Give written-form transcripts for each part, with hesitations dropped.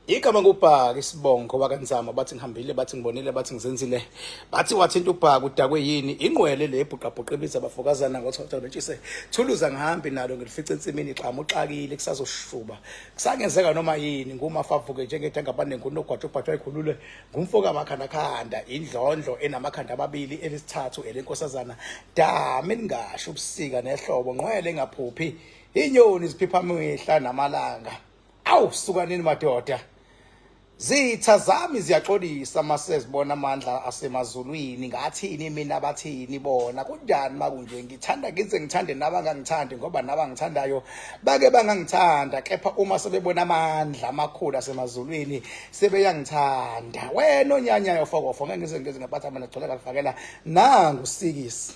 Igama ngubhaka isibongo wakaNzama, bathi ngihambile, bathi ngibonile, bathi ngizenzile, bathi wathinta ubhaka udakwe yini ingqwele le bhuqabhuqa ibiza abafokazana ngothotha bentshise thuluza ngihambi nalo ngilifice ensimini xamu uxakile kusazoshuba kusangenzeka noma yini ngumafavuke njengedangabane ngunogwaja ubhajwa ikhulule ngumfo kamakhandakhanda indlondlo enamakhanda amabili elisithathu elenkosazana dami lingasho ubusika nehlobo ngqwele engaphuphi inyoni ziphipha mihla namalanga. Awu sukanini madoda. Zitha zami ziyaxolisa masezibona amandla asemazulwini, ngathini mina bathini bona? Kunjani makunje? Ngithanda ngize ngithande nabangangithandi, ngoba nabangithandayo bake bangangithanda, kepha uma sebebona amandla amakhulu asemazulwini sebeyangithanda. Wena onyanyayo fokofo, ngeke ngize ngize ngaphatha mina gcwele kalifakela nangu sikisi.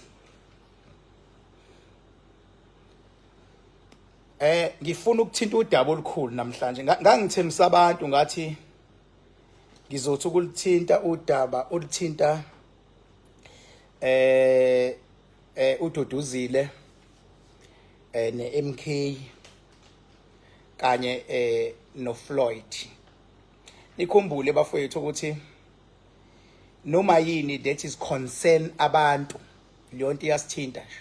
Ngifuna ukuthinta udaba olukhulu namhlanje. Ngangithembisa abantu ngathi ngizothi ukulithinta udaba oluthinta uDuduzile neMK kanye noFloyd. Nikhumbule bafowethu ukuthi noma yini that is concern abantu, leyo nto iyasithinta nje.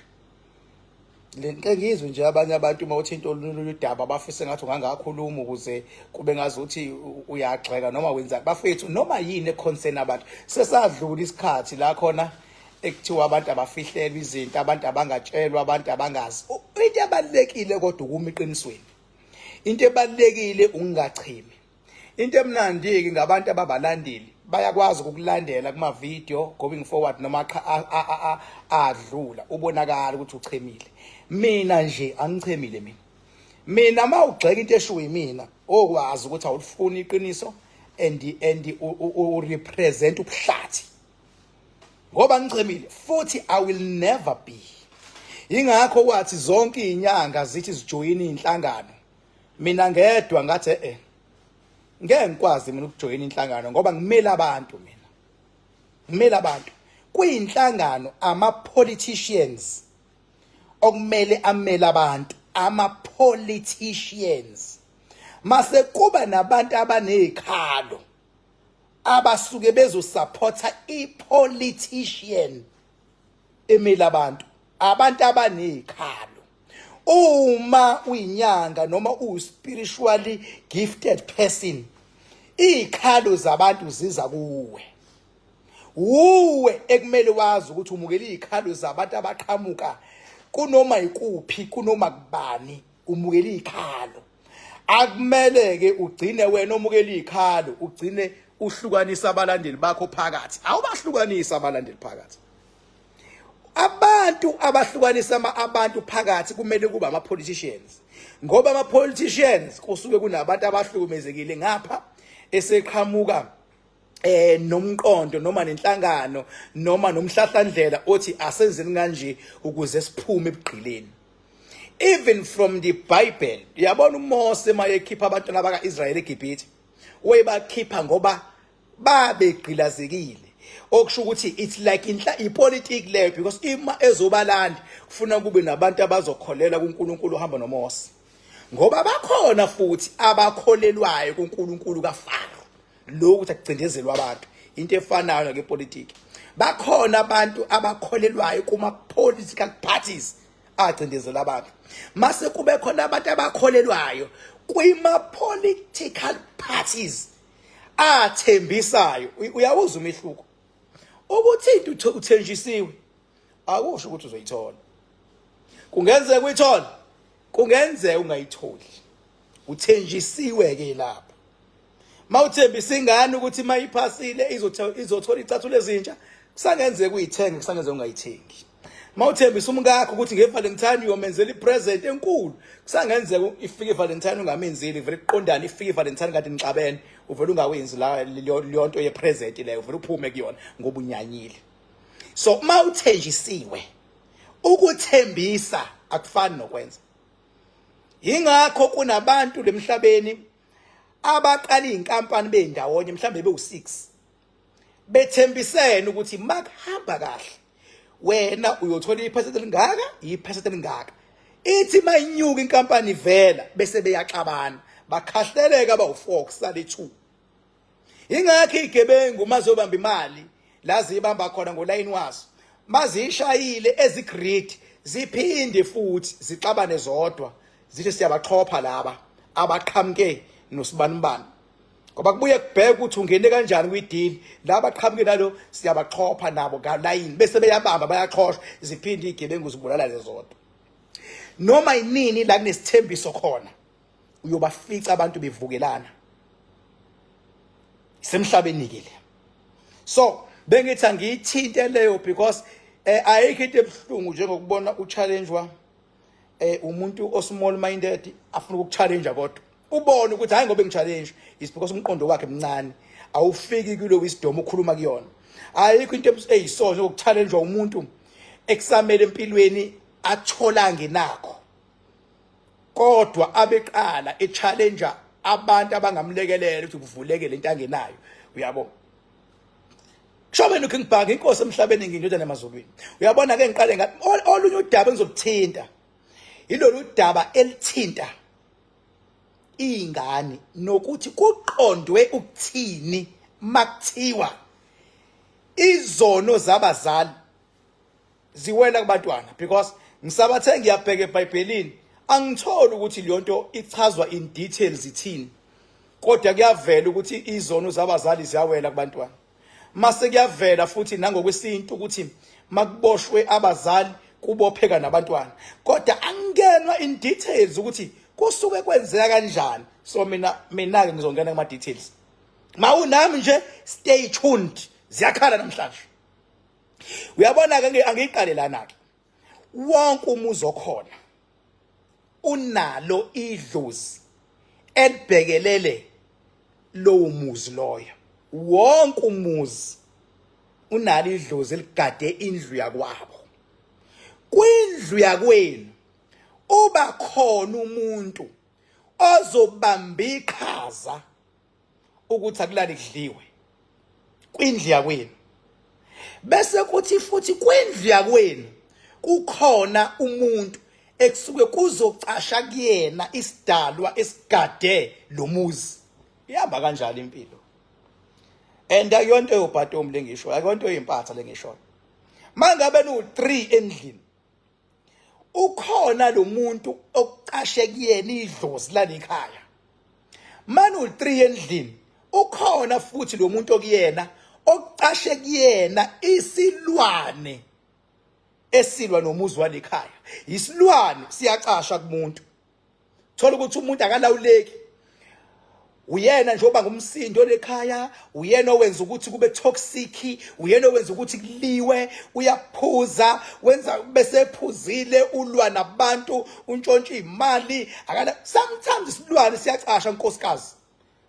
Le nto ngizwe nje abanye abantu uma uthinta olunye udaba bafise ngathi ungangakhuluma ukuze kube ngazuthi uyagxeka noma wenza. Bafethu, noma yini econcern abantu, sesadlula isikhathi la khona ekuthiwa abantu abafihlelwa izinto, abantu abangatshelwa, abantu abangazi. Into ebalulekile kodwa ukuma eqinisweni, into ebalulekile ukungachimi. Into emnandi-ke ngabantu ababalandeli, bayakwazi ukukulandela kuma-video going forward noma adlula, ubonakala ukuthi uchemile. Mina nje angichemile mina. Mina uma ugxeka into eshiwo yimina, okwazi ukuthi awulifuni iqiniso and u-represent ubuhlathi, ngoba ngichemile futhi I will never be. Ingakho kwathi zonke izinyanga zithi zijoyina inhlangano, mina ngedwa ngathi ngeke ngikwazi mina ukujoyina inhlangano, ngoba ngimele abantu, mina ngimele abantu kuyinhlangano. Ama politicians okumele amele abantu, ama politicians mase kuba nabantu abanezikhalo abasuke bezosupporta i-politician emele abantu, abantu abanezikhalo. Uma uyinyanga noma uwu-spiritually gifted person, izikhalo zabantu ziza kuwe. Wuwe ekumele wazi ukuthi umukela izikhalo zabantu abaqhamuka kunoma ikuphi, kunoma kubani, umukela izikhalo. Akumele ke ugcine wena omukela izikhalo ugcine uhlukanisa abalandeli bakho phakathi. Awubahlukanisa abalandeli phakathi. Abantu abahlukanisa abantu phakathi kumele kuba ama politicians, ngoba ama politicians kusuke kunabantu abahlukumezekile ngapha eseqhamuka nomqondo noma nenhlangano noma nomhlahlandlela othi asenzeni kanje ukuze siphume ebugqileni. Even from the Bible, uyabona uMose mayekhipha abantwana bakaIsrael eGibhithe, wayebakhipha ngoba babegqilazekile, okusho ukuthi it's like inhla ipolitiki leyo, because ima ezobalanda kufuna kube nabantu abazokholelwa kuNkulunkulu ohamba noMose, ngoba bakhona futhi abakholelwayo kuNkulunkulu kaFaro lokhu ukuthi akucindezelwa abantu. Into efanayo nakepolitiki, bakhona abantu abakholelwayo kuma political parties acindezela abantu, mase kube khona abantu abakholelwayo kwima political parties athembisayo. Uyawuzwa umehluko ukuthi into uthenjisiwe akusho ukuthi uzoyithola. Kungenzeka uyithole, kungenzeka ungayitholi. Uthenjisiwe ke lapho. Mawuthembisa ingane ukuthi mayiphasile izothola icathulo ezintsha, kusangenzeka uyithenge, kusangenzeka ungayithengi. Mawuthembisa umkakho ukuthi ngeValentine uyomenzela ipresent enkulu, kusangenzeka ifike iValentine ungamenzeli, vele kuqondane ifike iValentine kanti nixabene, uvele ungawenzi la leyo nto yepresent leyo, uvele uphume kuyona ngoba unyanyile. So uma uthenjisiwe, ukuthembisa akufani nokwenza. Yingakho kunabantu lemhlabeni abaqala izinkampani bendawonye, mhlambe bewu6, bethembisene ukuthi makuhamba kahle wena uyothola iphesenti elingaka, iphesenti elingaka. Ithi mayinyuka inkampani ivela bese beyaxabana, bakhahleleka abawu4, kusale 2. Ingakho igebengu mazobamba imali la zibamba khona ngolayini wazo, mazishayile ezigrid, ziphinde futhi zixabane zodwa, zithi siyabaxhopha laba abaqhamuke nosibanibani, ngoba kubuye kubheke ukuthi ungene kanjani kwideal. Laba qhamuke nalo siyabaxhopha nabo ngalayini, bese beyabamba, bayaxhoshwa, ziphinde igebengu zibulala lezodwa. Noma yinini la kunesithembiso khona uyobafica abantu bevukelana semhlabeni ke le. So bengithi angiyithinte leyo because ayikho into ebuhlungu njengokubona uchallengewa umuntu o small minded afuna ukukuchallenge, kodwa ubone ukuthi hayi, ngoba ngichallenge is because umqondo wakhe mncane, awufiki kulo wisdom ukhuluma kuyona. Ayikho into eyisono njengokuchallenge umuntu ekusamele empilweni athola ngenakho, kodwa abeqala echallenge abantu abangamlekelela ukuthi kuvuleke lento angenayo, uyabo. Kusho wena uKing Bhaka, inkosi emhlabeni, ngindodana emazulwini. Uyabona ke, ngiqale ngathi olunye udaba engizokuthinta yilolu daba elithinta ingane nokuthi kuqondwe ukuthini makuthiwa izono zabazali ziwela kubantwana, because ngisabathe ngiyabheka eBhayibhelini, angitholi ukuthi leyo nto ichazwa in details ithini, kodwa kuyavela ukuthi izono zabazali ziyawela kubantwana. Mase kuyavela futhi nangokwesintu ukuthi makuboshwe abazali kubopheka nabantwana, kodwa angenwa in details ukuthi kusuke kwenzeka kanjani. So mina ke ngizongena kuma details mawunami nje. Stay tuned, ziyakhala namhlanje. Uyabona ke, angiyiqale lana ke. Wonke umuzi okhona unalo idlozi elibhekelele lowo muzi loyo. Wonke umuzi unalo idlozi eligade indlu yakwabo. Kwindlu yakwenu uba khona umuntu ozobamba iqhaza ukuthi akulali kudliwe kwindlu yakwenu, bese kuthi futhi kwindlu yakwenu kukhona umuntu ekusuke kuzocasha kuyena isidalwa esigade lo muzi. Ihamba kanjalo impilo, and akuyonto yobhatomu lengisho, akuyonto yoyimpatha lengishoyo. Mangabe nu-3 endlini, ukhona lo muntu okucashe kuyena idlozi lalikhaya. Manje u3 endlini, ukhona futhi lo muntu okuyena okucashe kuyena isilwane esilwa nomuzi walekhaya. Isilwane siyacasha kumuntu, thola ukuthi umuntu akalawuleki, uyena nje oba ngumsindo lekhaya, uyena owenza ukuthi kube toxic, uyena owenza ukuthi kuliwe, uyaphuza, wenza bese ephuzile ulwa nabantu, untshontsha imali akala. Sometimes isilwane siyacasha nkosikazi,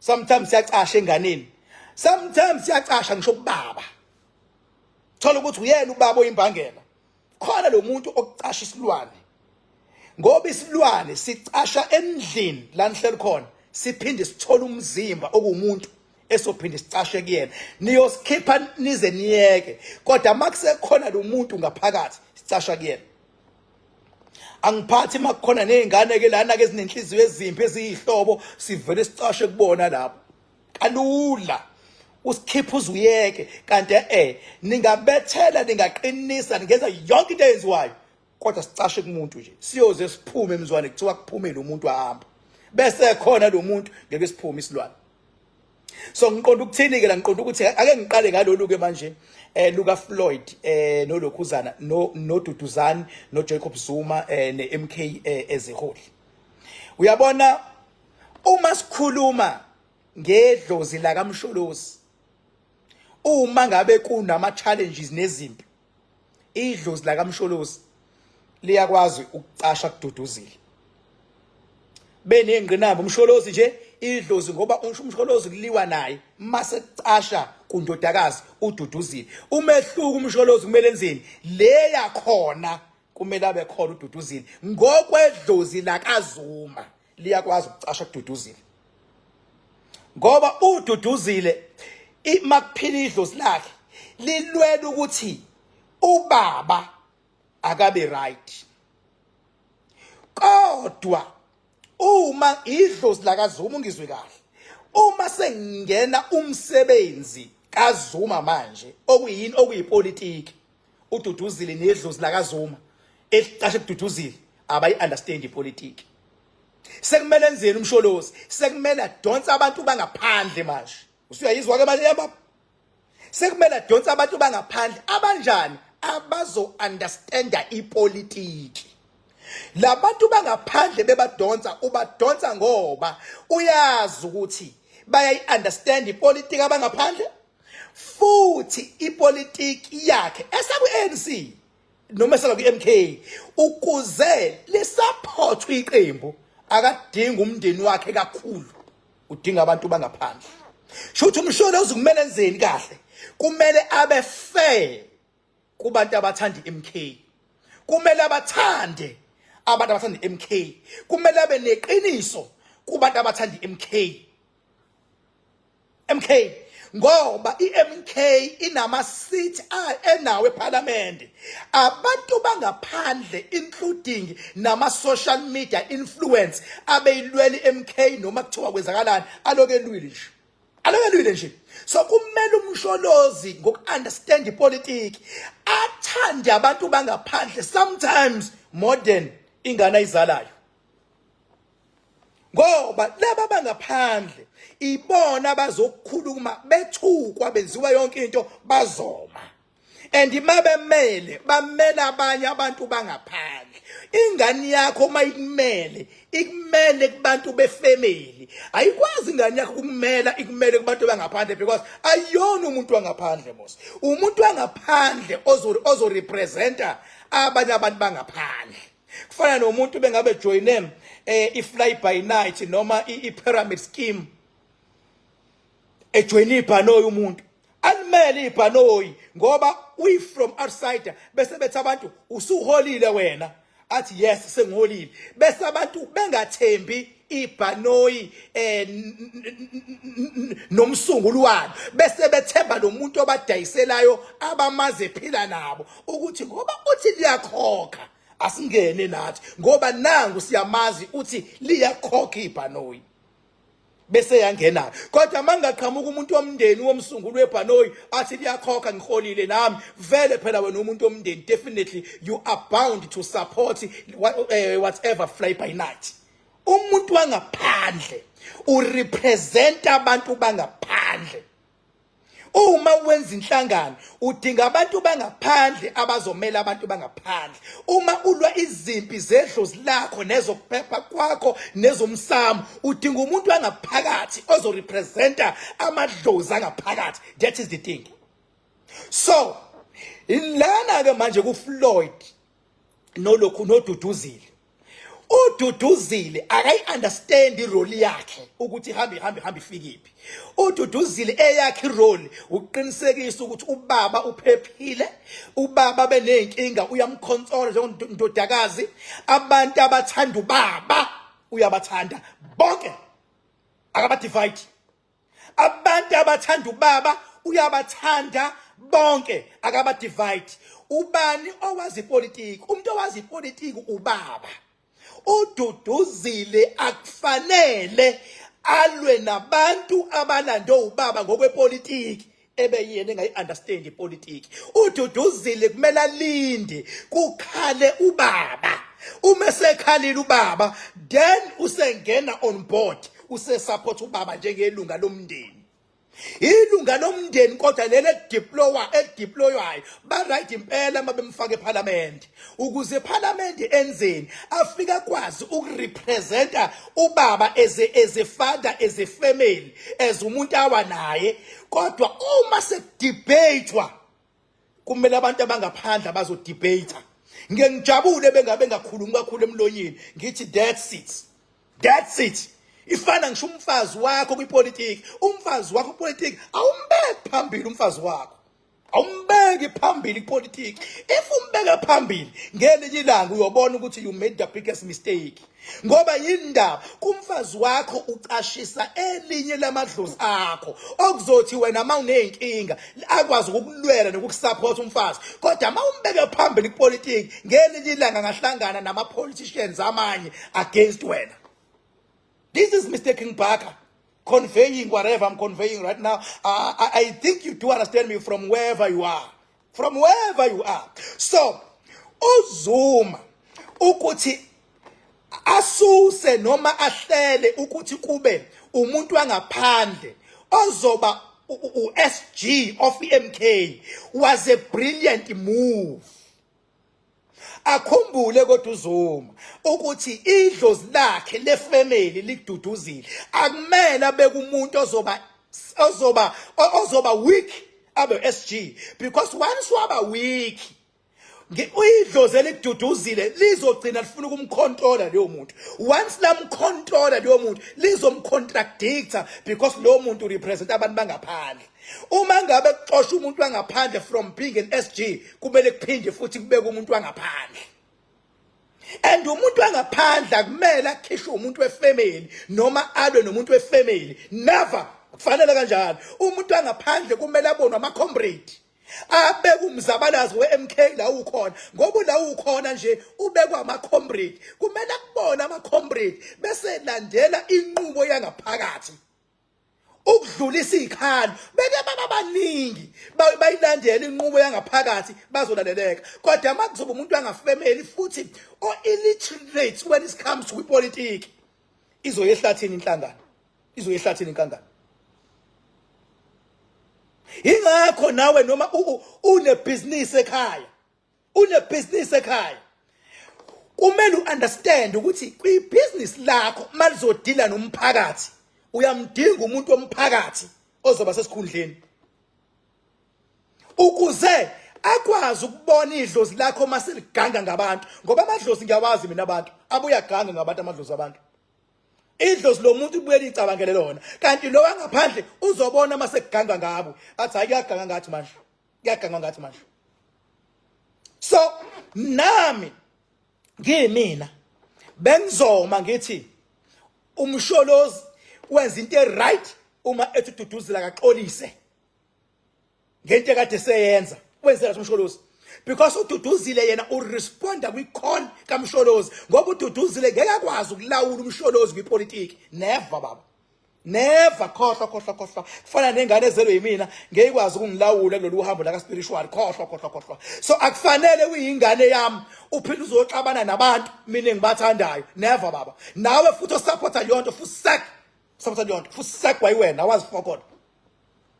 sometimes siyacasha enganeni, sometimes siyacasha ngisho kubaba, thola ukuthi uyena ubaba oyimbangela. Khona lo muntu okucasha isilwane, ngoba isilwane sicasha endlini la nihleli khona, siphinde sithole umzimba okuwumuntu esophinde sicashe kuyena. Niyosikhipha nize niyeke, kodwa makusekhona lo muntu ngaphakathi sicasha kuyena. Angiphathi makukhona nezingane ke lana ke ezinenhliziyo ezimbi eziyihlobo, sivele sicashe kubona lapho kalula, usikhipha uzuyeke. Kanti ningabethela, ningaqinisa, ningenza yonke into eyenziwayo, kodwa sicashe kumuntu nje, siyoze siphume emzwane. Kuthiwa kuphume lo muntu ahamba, bese khona lo muntu ngeke siphume isilwane. So ngiqonda ukuthini ke la? Ngiqonda ukuthi ake ngiqale ngalolu ke manje luka Floyd nolokhuzana no noDuduzani no Jacob Zuma neMK eziholi. Uyabona, uma sikhuluma ngedlozi la kaMsholozi, uma ngabe kunama challenges nezimpi, idlozi la kaMsholozi liyakwazi ukucasha kududuzile benengqinamba uMsholozi nje idlozi, ngoba uMsholozi kuliwa naye mase kucasha kundodakazi uDuduzile. Umehluko, uMsholozi kumele enzeni leya khona, kumele abe khona uDuduzile. Ngokwedlozi lakaZuma liyakwazi ukucasha kududuzile, ngoba uDuduzile makuphila idlozi lakhe lilwela ukuthi ubaba akabe right. Kodwa uma idlozi lakaZuma, ungizwe kahle, Uma sengena umsebenzi kaZuma manje, okuyini? Okuyipolitiki. UDuduzile nedlozi lakaZuma elicashe kuDuduzile abayi understand ipolitiki. Sekumele enzeni uMsholozi? Sekumele adonse abantu bangaphandle manje. Usuyayizwa ke manje, yababa? Sekumele adonse abantu bangaphandle. Abanjani? Abazo understanda ipolitiki. Labantu bangaphandle bebadonsa, ubadonsa ngoba uyazi ukuthi bayayi-understand ipolitiki abangaphandle, futhi ipolitiki yakhe esaku-ANC noma esala kwi-MK, ukuze lisaphothwe iqembu, akadingi umndeni wakhe kakhulu, udinga abantu bangaphandle. Shuthi uMsholozi kumele enzeni kahle? Kumele abe fair kubantu abathanda i-MK, kumele abathande abantu abathanda i-MK, kumele abe neqiniso kubantu abathanda i-MK MK, ngoba iMK inama seat enawo eParliament. Abantu bangaphandle, including nama social media influence abeyilwela iMK, noma kuthiwa kwenzakalani, aloke elwile nje, aloke elwile nje. So kumele uMsholozi, ngoku-understand ipolitiki, athande abantu bangaphandle, sometimes more than ingane ayizalayo, ngoba laba bangaphandle ibona abazokukhuluma bethukwa, benziwa yonke into, bazoma. And mabemele, bamela abanye abantu bangaphandle. Ingane yakho mayikumele, ikumele kubantu befamily. Ayikwazi ingane yakho ukumela, ikumele kubantu bangaphandle, because ayona umuntu wangaphandle mos. Umuntu wangaphandle ozo representa abanye abantu bangaphandle. Kufana nomuntu bengabe joine i-fly by night noma i-pyramid scheme, ejoyine ibhanoyi, umuntu alimele ibhanoyi ngoba uyi from outsider, bese bethi abantu, "Usuholile wena?" Athi, "Yes, sengiholile." Bese abantu bengathembi ibhanoyi nomsunguli walo, bese bethemba lo muntu obadayiselayo abamaze ephila nabo, ukuthi ngoba uthi liyakhokha, asingene nathi, ngoba nangu siyamazi uthi liyakhokha ibhanoyi, bese yangena. Kodwa mangaqhamuka umuntu womndeni womsunguli webhanoyi athi, "Liyakhokha, ngiholile nami," vele phela wena umuntu womndeni, definitely you are bound to support whatever fly by night. Umuntu wangaphandle urepresent abantu bangaphandle. Uma wenza inhlangano, udinga abantu bangaphandle abazomela abantu bangaphandle. Uma ulwa izimpi zedlozi lakho nezokuphepha kwakho nezomsamo, udinga umuntu wangaphakathi ozorepresenta amadlozi angaphakathi. That is the thing. So lana ke manje kuFloyd nolokhu noDuduzile, uDuduzile akayi-understand irole yakhe ukuthi ihambe ihambe ihambe ifikiphi. UDuduzile eyakhe irole ukuqinisekisa ukuthi ubaba uphephile, ubaba beney'nkinga uyamkhonsola njengendodakazi, abantu abathanda ubaba uyabathanda bonke, akabadivide. Abantu abathanda ubaba uyabathanda bonke, akabadivide. Ubani owazi ipolitiki? Umuntu owazi ipolitiki ubaba. UDuduzile akufanele alwe nabantu abalande ubaba ngokwepolitiki ebe yena engayi-understand ipolitiki. UDuduzile kumele alinde kukhale ubaba. Uma esekhalile ubaba, then usengena on board, usesupport ubaba njengelunga lomndeni, ilunga lomndeni. Kodwa leli elideploya, elideploywayo, ba right impela uma bemfaka eParliament, ukuze eParliament enzeni? Afika kwazi ukurepresenta ubaba as a father, as a family, as umuntu awa naye. Kodwa uma sekudebatewa, kumele abantu abangaphandle abazodebate. Ngeke ngijabule bengabe bengakhulumi kakhulu emlonyeni. Ngithi that's it, that's it. Ifana ngisho umfazi wakho kwipolitiki. Umfazi wakho kwipolitiki awumbeki phambili, umfazi wakho awumbeki phambili ipolitiki. If umbeka phambili, ngelinye ilanga uyobona ukuthi you made the biggest mistake. Ngoba yindaba? Kumfazi wakho ucashisa elinye lamadlozi akho, okuzothi wena uma uney'nkinga akwazi ukukulwela nokukusupport umfazi. Kodwa uma umbeke phambili kupolitiki, ngelinye ilanga angahlangana nama-politicians amanye against wena. This is Mr King Barker. conveying whatever I'm conveying right now. I think you do understand me from wherever you are. From wherever you are. So, uZuma ukuthi asuse noma ahlele ukuthi kube umuntu wangaphandle ozoba u-SG of MK was a brilliant move. Akhumbule kodwa uZuma ukuthi idlozi lakhe lefamily likududuzile, akumele abeke umuntu ozoba weak abe SG, because once waba weak, idlozi elikududuzile lizogcina lifuna ukumcontrola leyo muntu. Once lamcontrola leyo muntu, lizomcontradicta, because lowo muntu represent abantu bangaphandle. Uma ngabe kuxoshwa umuntu wangaphandle from being an SG, kumele kuphinde futhi kubeke umuntu wangaphandle, and umuntu wangaphandle akumele akhishwe umuntu wefamily noma alwe nomuntu wefamily. Never, kufanele kanjalo. Umuntu wangaphandle kumele abonwe ama-comrade, abeke umzabalazo we-MK la ukhona, ngoba la ukhona nje ubekwa ama-comrade. Kumele akubone ama-comrade bese landela inqubo yangaphakathi ukudlulisa izikhalo. Beke baba baningi bayilandela inqubo yangaphakathi, bazolaleleka. Kodwa uma kuzoba umuntu wangafamily futhi o illiterate when it comes to ipolitiki, izoya ehlathini inhlangano, izoya ehlathini inkangano. Ingakho nawe noma unebhizinisi ekhaya, unebhizinisi ekhaya, kumele uunderstand ukuthi kwibhizinisi lakho malizodila nomphakathi, uyamdinga umuntu womphakathi ozoba sesikhundleni ukuze akwazi ukubona idlozi lakho maseliganga ngabantu, ngoba amadlozi ngiyawazi mina abantu abuya ganga ngabantu. Amadlozi abantu, idlozi lomuntu ubuye licabangele lona, kanti lo wangaphandle uzobona mase kuganga ngabo, athi, "Hayi, kuyaganga ngathi manje, kuyaganga ngathi manje." So nami ngiyimina, bengizoma ngithi uMsholozi wenza into e-right uma ethi uDuduzile akaxolise ngento ekade seyenza. Wenzela uMsholozi, because uDuduzile yena uresponda kwi-call kaMsholozi, ngoba uDuduzile ngeke akwazi ukulawula uMsholozi kwipolitiki. Never baba, never. Khohlwa, khohlwa, khohlwa. Kufana nengane ezelwe yimina, ngeke ikwazi ukungilawula kulolu hambo la spiritual. Khohlwa, khohlwa, khohlwa. So akufanele uyingane yami uphinde uzoxabana nabantu mina engibathandayo. Never baba. Nawe futhi osupporta leyo nto, futhi sak supporta leyo nto, futhi sak wayiwena awazi fokona.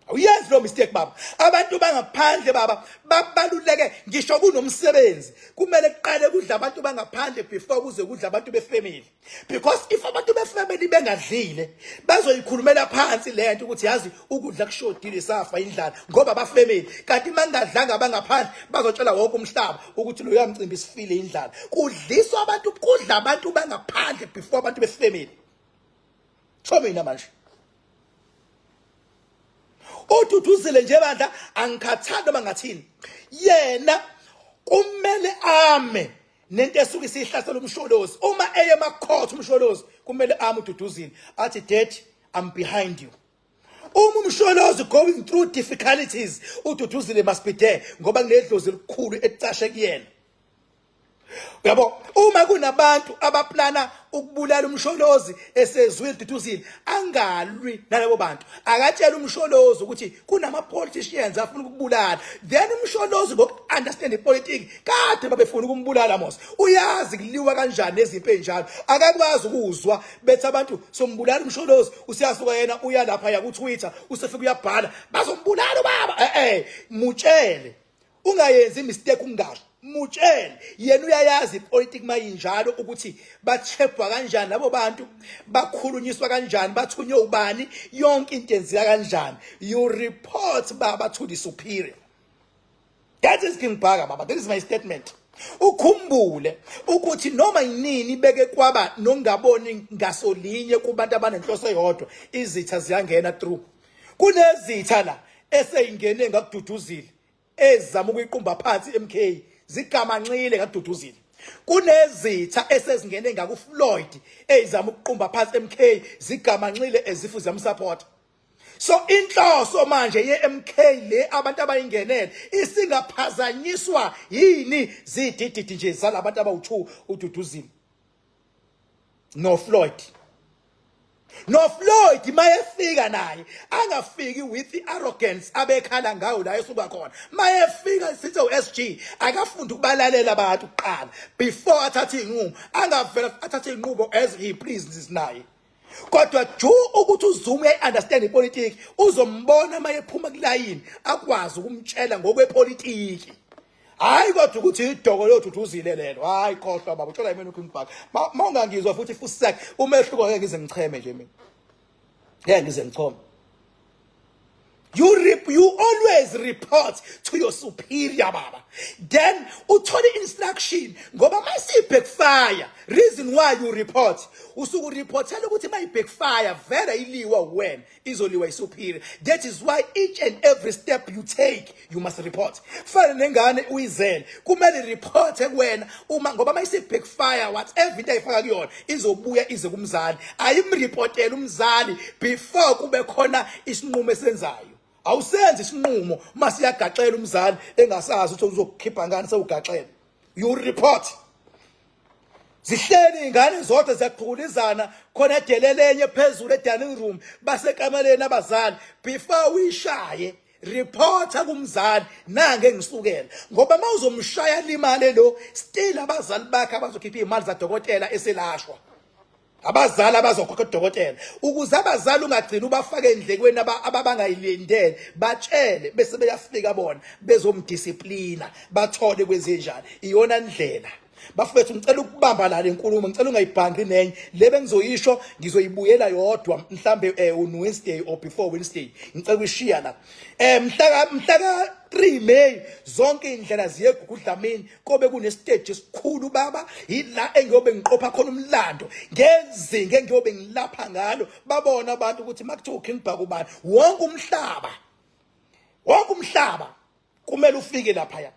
Awuyenzi lo mistake baba. Abantu bangaphandle baba babaluleke. Ngisho kunomsebenzi, kumele kuqale kudla abantu bangaphandle before kuze kudla abantu befamily, because if abantu befamily bengadlile, bazoyikhulumela phansi lento ukuthi, "Yazi, ukudla kushodile, safa indlala," ngoba bafamily. Kanti mangadlanga bangaphandle, bazotshela wonke umhlaba ukuthi lo yamcimbi sifile indlala. Kudliswa abantu, kudla abantu bangaphandle before abantu befamily. So mina manje uDuduzile nje bandla, angikhathali noma ngathini, yena kumele ame nento esuke isihlasela uMsholozi. Uma eye emacourt uMsholozi, kumele ame uDuduzile athi, "Dad, I'm behind you." Uma uMsholozi going through difficulties, uDuduzile must be there, ngoba kunedlozi elikhulu elicashe kuyena, uyabo. Uma kunabantu abaplana ukubulala uMsholozi, esezwile Duduzile, angalwi nalabo bantu, akatshela uMsholozi ukuthi kunama politicians afuna ukubulala. Then uMsholozi ngoku understand ipolitiki, kade babefuna ukumbulala mos, uyazi kuliwa kanjani nezimpi enjalo. Akakwazi ukuzwa bethi abantu sombulala uMsholozi, usiyasuka yena uya lapha ya ku Twitter, usefika uyabhala, "Bazombulala ubaba." Mutshele, ungayenzi imistake, ungasho, mutshele. Yena uyayazi ipolitiki mayinjalo ukuthi bachebhwa kanjani labo bantu, bakhulunyiswa kanjani, bathunywe ubani, yonke into yenzeka kanjani. You report baba to the superior. That is King Bhaka baba, that is my statement. Ukhumbule ukuthi noma yinini beke kwaba nongaboni ngasolinye kubantu abanenhloso eyodwa, izitha ziyangena through. Kunezitha la eseyingene ngakuDuduzile, ezama ukuyiqumba phansi MK, zigamanxile ngakuDuduzile. Kunezitha esezingene ngakuFloyd, ezama ukuqumba phansi MK, zigamanxile ezifu ziyamsupport. So inhloso manje ye-MK le abantu abayingenele isingaphazanyiswa yini zidididi nje zalabantu abawu2, uDuduzile no Floyd. No Floyd mayefika naye angafiki with the arrogance abekhala ngayo la esuka khona. Mayefika sithi uSG akafunde ukubalalela abantu kuqala before athathe inqumo, angavela athathe inqubo as he pleases naye. Kodwa ju ukuthi uZuma uyayi-understand ipolitiki, uzombona mayephuma kulayini akwazi ukumtshela ngokwepolitiki. Hayi kodwa ukuthi idoko loduduzile lelo. Hayi khohlwa baba, uthola yimina uKing Bhaka. Mawungangizwa futhi fusek umehluko ngeke ngize ngicheme nje mina. Ngeke ngize ngichome. You always report to your superior baba. Then uthole instruction ngoba mase backfire. Reason why you report. Usuku reportela ukuthi mayi backfire vele iliwa wena izoliwa isuperior. That is why each and every step you take you must report. Fana nengane uyizele kumele report kuwena uma ngoba mayise backfire whatever into ayifaka kuyona izobuya ize kumzali. Ayimreportele umzali before kube khona isinqumo esenzayo. Awusenzi isinqumo masiyagaxela umzali engasazi ukuthi uzokukhipha ngani sewugaxela. You report. Zihleli ingane zodwa ziyaqhukulizana khona edelele enye phezulu e-dining room basekameleni abazali. Before uyishaye reporta kumzali nange ngisukela, ngoba mawuzomshaya limale lo still abazali bakhe abazokhipha imali zadokotela eselashwa, abazali abazokhokha udokotela. Ukuze abazali ungagcina ubafake endlekweni ababangayilindele, batshele bese beyafika bona bezomdisciplina bathole kwenzenjani. Iyona ndlela bafethu. Ngicela ukubamba la lenkulumo, ngicela ungayibhanqi nenye le bengizoyisho, ngizoyibuyela yodwa mhlambe on Wednesday or before Wednesday. Ngicela ukuyishiya la. Mhla ka 3 May zonke indlela ziye Gugudlamini, kobe kunestage esikhulu baba. Yila engiyobe ngiqopha khona umlando ngezinga engiyobe ngilapha ngalo, babona abantu ukuthi makuthiwa uKing Bhaka ubani. Wonke umhlaba, wonke umhlaba kumele ufike lapha.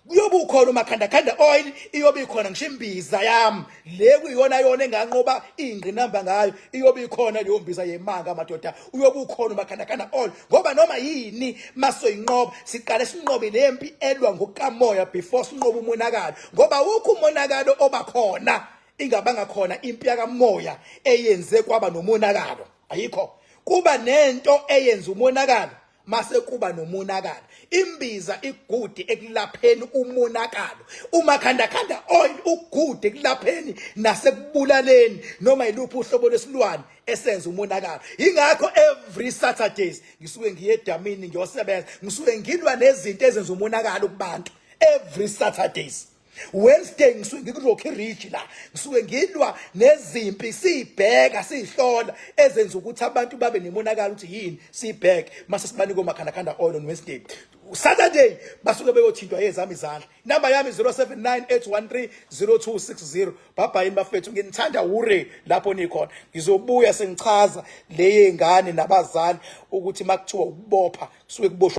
Kuyobe ukhona umakhandakhanda oil, iyobe ikhona ngisho imbiza yami le kuyiyona yona enganqoba ingqinamba ngayo, iyobe ikhona leyo mbiza yemanga madoda. Uyobe ukhona umakhandakhanda oil, ngoba noma yini masoyinqoba siqale sinqobe lempi elwa ngokukamoya before sinqobe umonakalo, ngoba wukho umonakalo obakhona ingabanga khona impi yakamoya eyenze kwaba nomonakalo. Ayikho, kuba nento eyenza umonakalo mase kuba nomonakalo. Imbiza igudi ekulapheni umonakalo, umakhandakhanda oil ugudi ekulapheni nasekubulaleni noma yiluphi uhlobo lwesilwane esenza umonakalo. Ingakho every Saturdays ngisuke ngiye edamini ngiyosebenza, ngisuke ngilwa nezinto ezenza umonakalo kubantu every Saturdays. Wednesday ngisuke ngikuRocky Ridge, la ngisuke ngilwa nezimpi, sibheka sihlola ezenza ukuthi abantu babe nemonakalo ukuthi yini, sibheke mase sibanike omakhandakhanda oil on Wednesday. Saturday basuke beyothintwa yezami izandla. Inamba yami 0798130260. Bye bye bafethu, nginithanda ure lapho nikhona. Ngizobuya sengichaza le yengane nabazali ukuthi makuthiwa ukubopha kusuke kuboshwa.